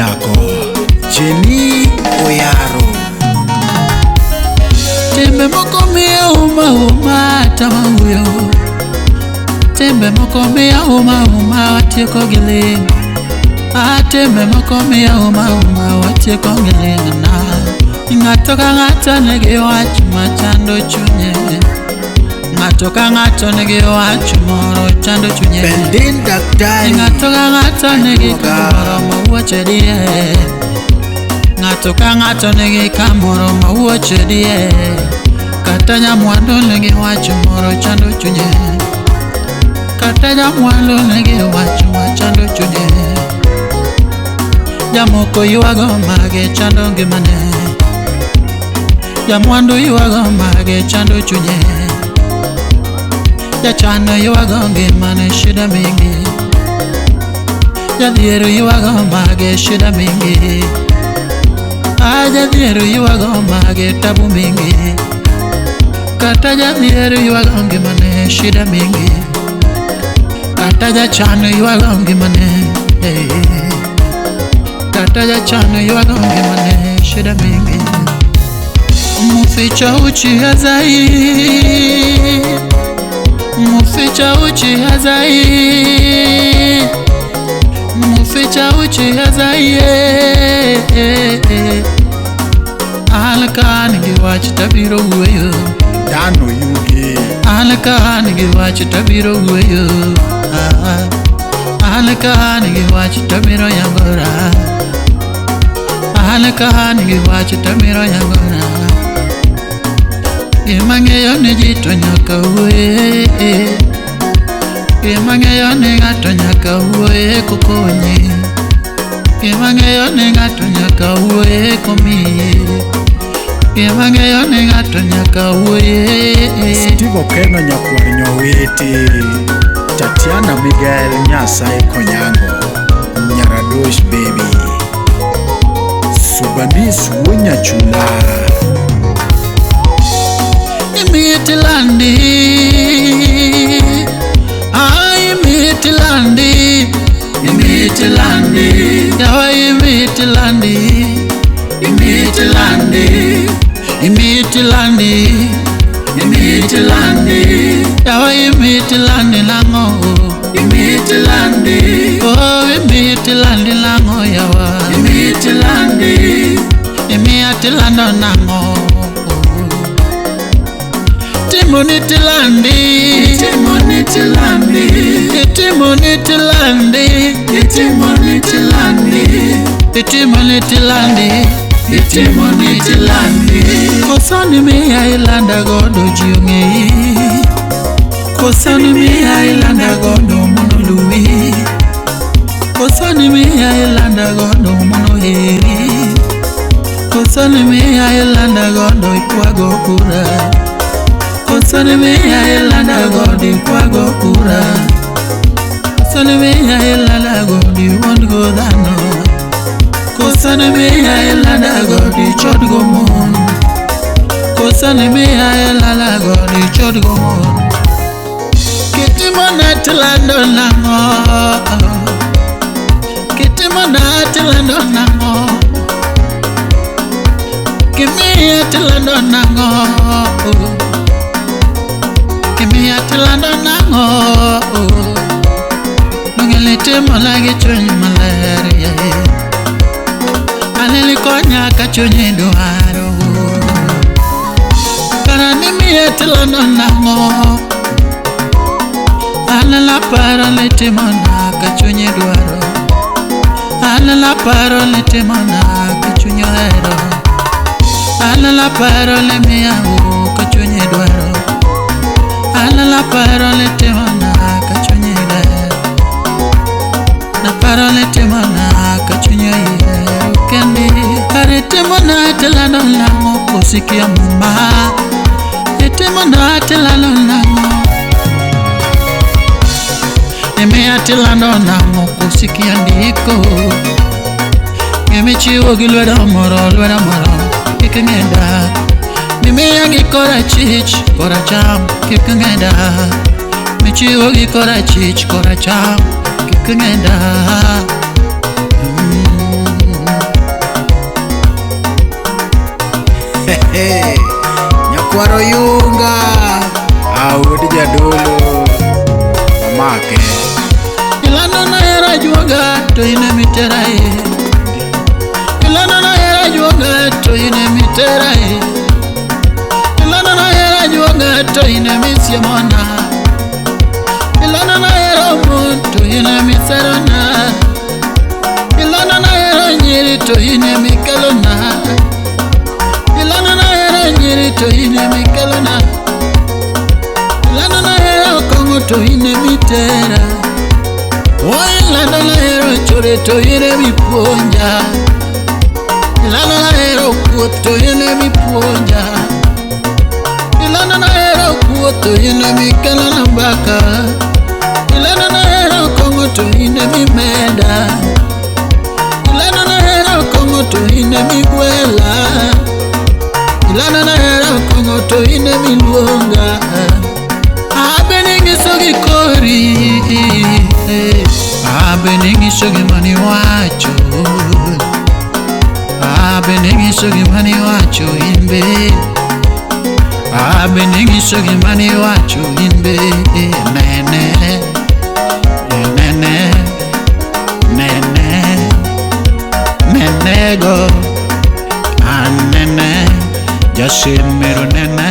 Nyako Jenny Oyaro. Timbe moko miya uma uma tama wuoyo. Timbe moko miya uma uma watieko gi ling'. Ah, timbe moko miya uma uma watieko gi ling' na. Ng'ato ka ng'ato nigi wach machando chunye. Ng'ato ka ng'ato nigi wach moro chando chunye. Beldin Daktari. Ng'ato ka ng'ato nigi Ajuoga. kamoro mawuoche die. Ng'ato ka ng'ato nigi kamoro mawuoche die. Kata nyamwandu nigi wach moro chando chunye. Kata jamwandu nigi wach machando chunye. Jamoko ywago mage chando ngimane. Jamwandu ywago mage chando chunye. Jachan ywago ngimane shida mingi. Jadhier ywago mage shida mingi. Ah, jadhier ywago mage tabu mingi. Kata jadhier ywago ngimane shida mingi. Kata jachan ywago ngimane. Eh. Kata jachan ywago ngimane shida mingi. Muficha uchi hazai. Muficha uchi hazai. Muficha uchi hazai. An ka an gi wach tabiro wuoyo. Dan Oyugi. An ka an gi wach tabiro wuoyo. Ah, An ka an gi wach tabiro yangora. An ka an gi wach tabiro yangora. Gima ng'eyo ni ji to nyaka wuoye. Gima ng'eyo ni ng'ato nyaka wuoye kokonyi. Gima ng'eyo ni ng'ato nyaka wuoye komiyi. Gima ng'eyo ni ng'ato nyaka wuoye. Steve Okeno Nyakwar Nyowiti. Tatiana Miguel Nyasaye Konyango. Nyaradosh Baby. Subanis Wuonyachula. Imitilandi, ah, imitilandi, imitilandi, yawa imitilandi, imitilandi, imitilandi, imitilandi, yawa imitilandi lango, imitilandi, oh imitilandi lango yawa, imitilandi, imiatilando nango. Timoni tilandi, timoni tilandi, timoni tilandi, timoni tilandi, timoni tilandi, timoni tilandi. Kosani miya ilanda godo ji ong'eyi. Kosani miya ilanda godo mondo luwi. Kosani miya ilanda godo mondo heri. Kosani miya ilanda godo ikwago kura. Kosani miya ilanda godo ikwago kura. Kosani miya ilanda godo iwuond go dhano. Kosani miya ilanda godo ichod go mon. Kosani miya ilanda godo ichod go mon. Kitimo na tilando nang'o? Kitimo na tilando nang'o? Kimiya tilando nang'o? Kimiya tilando nang'o? Nong'eli timo gi chuny maler yeah. Aneni konya ka chunyi dwaro. Kara ni miya tilando nang'o? An laparo ni timona ka chunyi dwaro. An laparo ni timona ka chunyi ohero. An laparo ni miya ka chunyi dwaro. An laparo ni timona ka chunyi ler. Naparo ni timona ka chunyi ohero kendi. Kare timona tilando nang'o kosikia muma. Itimona tilando nang'o? Imiya tilando nang'o kosikia ndiko. Gimichiwo gi lwedo moro lwedo moro kik ng'eda. Mimiya gi korachich koracham kik ng'eda. Michiwo gi korachich koracham kik ng'eda. Nyakwaro Yunga Awuod Jadolo Omake. Ilando na hera juoga to in emitera e. Ilando na hera juoga to in emitera e. Ilando na hera juoga to in emisiemona. Ilando na hera mon to in emiserona. Ilando na hera nyiri to in emikelona. Ilando na hera nyiri to in emikelona. Ilando na hera kong'o to in emitera. Ilando nahero chore to in emipuonja. Ilando nahero kuoth to in emipuonja. Ilando nahero kuoth to in emikelona mbaka. Ilando nahero kong'o to in emimeda. Ilando nahero kong'o to in emigwela. Ilando nahero kong'o to in emiluonga. Abe ning'iso gi kori, abe ning'iso gima niwacho, abe ning'iso gima niwacho in be, abe ning'iso gima niwacho in be, nene, nene, nene, nenego, anene, jasemero nene.